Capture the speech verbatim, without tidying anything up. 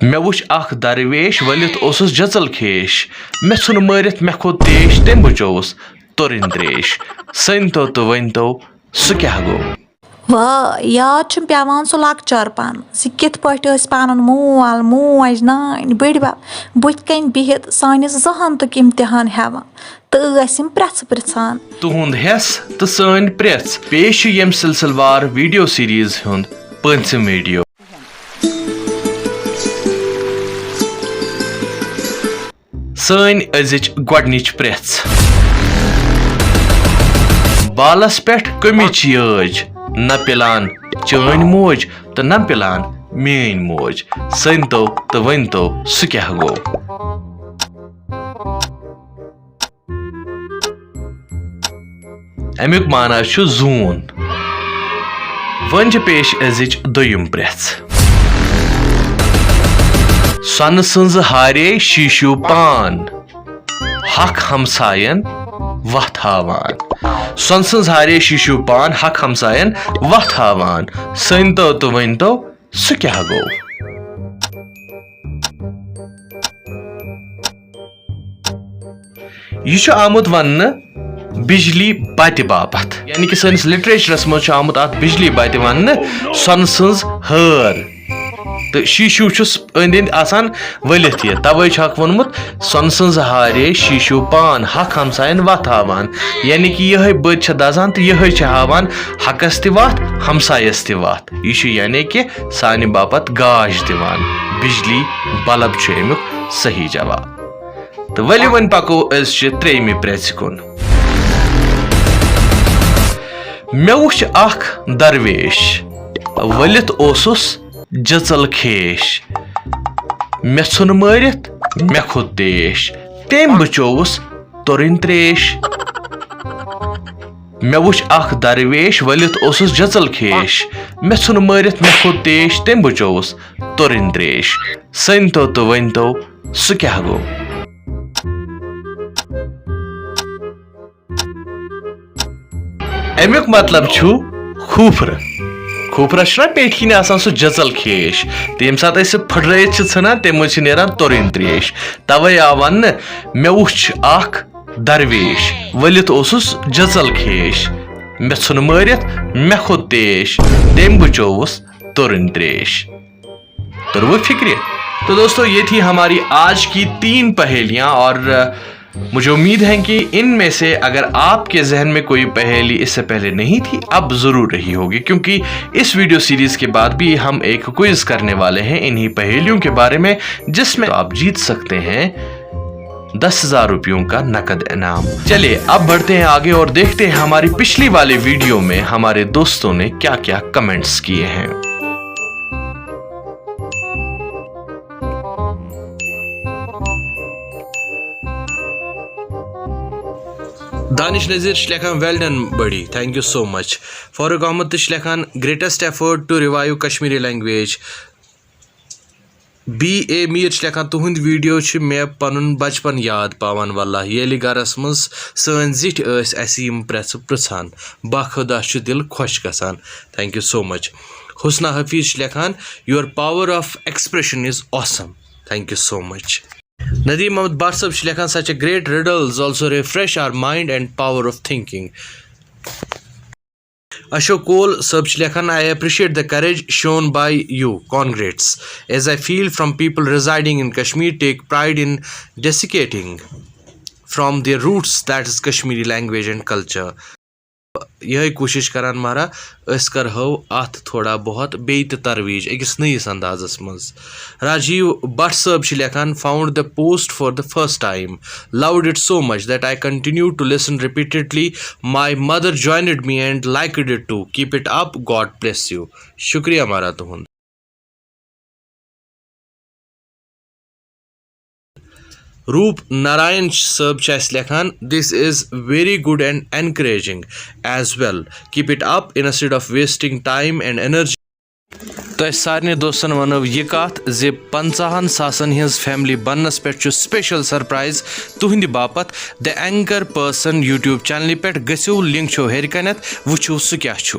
مےٚ وُچھ اکھ درویش، ؤلِتھ اوسُس جژل کھیش۔ مےٚ ژھُن مٲرِتھ، مےٚ کھوٚت تیش، تٔمۍ بچووُس تُرٕنۍ تریش۔ سٔنۍ تو تہٕ ؤنۍ تو، سُہ کیٛاہ گوٚو؟ وٲے، یاد چھُم پٮ۪وان سُہ لۄکچار پن، زِ کِتھ پٲٹھۍ ٲسۍ پنُن مول، موج، نانۍ، بٕڈبب بٕتھِ کنۍ بِہِتھ سٲنِس زہانتُک امتحان ہٮ۪وان تہٕ ٲسۍ یِم پرٛژھٕ پرٛژھان۔ تُہُنٛد ہٮ۪س تہٕ سٲنۍ پرٛژھ۔ پیش چھُ ییٚمہِ سلسلہٕ وار ویڈیو سیریز ہُنٛد پٲنٛژِم ویڈیو۔ سٲنۍ أزِچ گۄڈٕنِچ پرٛژھ۔ بالَس پٮ۪ٹھ کٔمِچ یٲج؟ نہ پِلان چٲنۍ موج تہٕ نہ پِلان میٲنۍ موج۔ سٔنۍ تو تہٕ ؤنۍ تو، سُہ کیٛاہ گوٚو؟ اَمیُک معنی چھُ زوٗن۔ وۄنۍ چھِ پیش أزِچ دوٚیِم پرٛژھ۔ سۄنہٕ سٕنٛز ہارے شیٖشو پان، حق ہمساین وتھ ہاوان۔ سۄنہٕ سٕنٛز ہارے شیٖشو پان، حق ہمساین وتھ ہاوان۔ سٔنۍ تو تہٕ ؤنۍ تو، سُہ کیٛاہ گوٚو؟ یہِ چھُ آمُت وننہٕ بجلی بتہِ باپتھ، یعنی کہِ سٲنِس لٹریچرس منٛز چھُ آمُت اتھ بجلی بتہِ وننہٕ، سۄنہٕ سٕنٛز ہٲر۔ تہٕ شیٖشو چھُس أنٛدۍ أنٛدۍ آسان ؤلِتھ یہِ، توے چھُ اکھ ووٚنمُت، سۄنہٕ سٕنٛز ہارے شیٖشو پان، حق ہمساین وتھ ہاوان۔ یعنی کہِ یِہے بٔتۍ چھِ دزان تہٕ یِہے چھِ ہاوان حقس تہِ وتھ، ہمسایس تہِ وتھ۔ یہِ چھُ یعنی کہِ سانہِ باپتھ گاش دِوان۔ بجلی بلب چھُ امیُک صحیح جواب۔ تہٕ ؤلِو وۄنۍ پکو أزچہِ ترٛیٚیمہِ پرٛژھِ کُن۔ مےٚ وُچھ اکھ درویش، ؤلِتھ اوسُس جٔژل کھیش۔ مےٚ ژھُن مٲرِتھ، مےٚ کھوٚت تیش، تٔمۍ بچووُس تُرٕنۍ تریش۔ مےٚ وُچھ اکھ درویش، ؤلِتھ اوسُس جٔژل کھیش۔ مےٚ ژھُن مٲرِتھ، مےٚ کھوٚت تیش، تٔمۍ بچووُس تُرٕنۍ تریش۔ سٔنۍ تو تہٕ ؤنۍ تو، سُہ کیٛاہ گوٚو؟ اَمیُک مطلب چھُ کھوٗپرٕ۔ کھوٗپرَس چھُنہ پیٚٹھۍ کِنۍ آسان سُہ جٔژل کھیش، تہٕ ییٚمہِ ساتہٕ أسۍ سُہ پھٕٹرٲیِتھ چھِ ژھٕنان، تَمہِ منٛز چھِ نیران تُرٕنۍ تریش۔ تَوَے آو وَننہٕ، مےٚ وُچھ اکھ درویش، ؤلِتھ اوسُس جٔژل کھیش۔ مےٚ ژھُن مٲرِتھ، مےٚ کھوٚت تیش، تٔمۍ بچووُس تُرٕنۍ تریش۔ تروٕ فکرِ۔ تو دوستو، یہ تھی ہماری آج کی تین پہیلیاں اور، آ، مجھے امید ہے کہ ان میں سے اگر آپ کے ذہن میں کوئی پہیلی اس سے پہلے نہیں تھی، اب ضرور رہی ہوگی، کیونکہ اس ویڈیو سیریز کے بعد بھی ہم ایک کوئز کرنے والے ہیں انہی پہیلیوں کے بارے میں، جس میں آپ جیت سکتے ہیں دس ہزار روپیوں کا نقد انعام۔ چلیے، اب بڑھتے ہیں آگے اور دیکھتے ہیں ہماری پچھلی والی ویڈیو میں ہمارے دوستوں نے کیا کیا کمنٹس کیے ہیں۔ دانش نذیر چھُ لیکھان، "Well done buddy, thank you so much." Farooq Ahmad تہِ چھُ لیکھان، "Greatest effort to revive Kashmiri language." B A Mir چھُ لیکھان، "تُہُنٛد ویڈیو چھِ مےٚ پنُن بچپن یاد پاوان، واللہ ییٚلہِ گرس منٛز سٲنۍ زِٹھۍ ٲسۍ اسہِ یِم پرٛژھٕ پرٛژھان، باخدا چھُ دِل خۄش گژھان۔ Thank you so much." حسنہ حفیظ چھُ لیکھان، "Your power of expression is awesome, thank you so much." Nadeem Mohammad Bhat صٲب چھُ لیکھان، "Such a great riddles, also refresh our mind and power of thinking." Ashok کول صٲب چھُ لیکھان، "I appreciate the courage shown by you, congrats, as I feel from people residing in Kashmir take pride in desiccating from their roots, that is Kashmiri language and culture." یِہے کوٗشِش کران مہرا، أسۍ کرہو اتھ تھوڑا بہت بیٚیہِ تہِ ترویج أکِس نٔیِس اندازس منٛز۔ راجیو بٹ صٲب چھِ لیکھان، "Found the post for the first time, loved it so much that I continue to listen repeatedly. My mother joined me and liked it too. Keep it up, God bless you." شُکریہ مہرا تُہُنٛد۔ روٗپ ناراین صٲب چھِ اَسہِ لیکھان، "This is very good and encouraging as well. Keep it up instead of wasting time and energy." تۄہہِ سارنٕے دوستن وَنو یہِ کَتھ زِ پنٛژاہن ساسن ہٕنٛز فیملی بننس پٮ۪ٹھ چھُ special surprise تُہنٛدِ باپتھ۔ The Anchor Person YouTube چینلہِ پٮ۪ٹھ گٔژھِو، link چھو ہیٚرِ کنٮ۪تھ، وٕچھِو سُہ کیٛاہ چھُ۔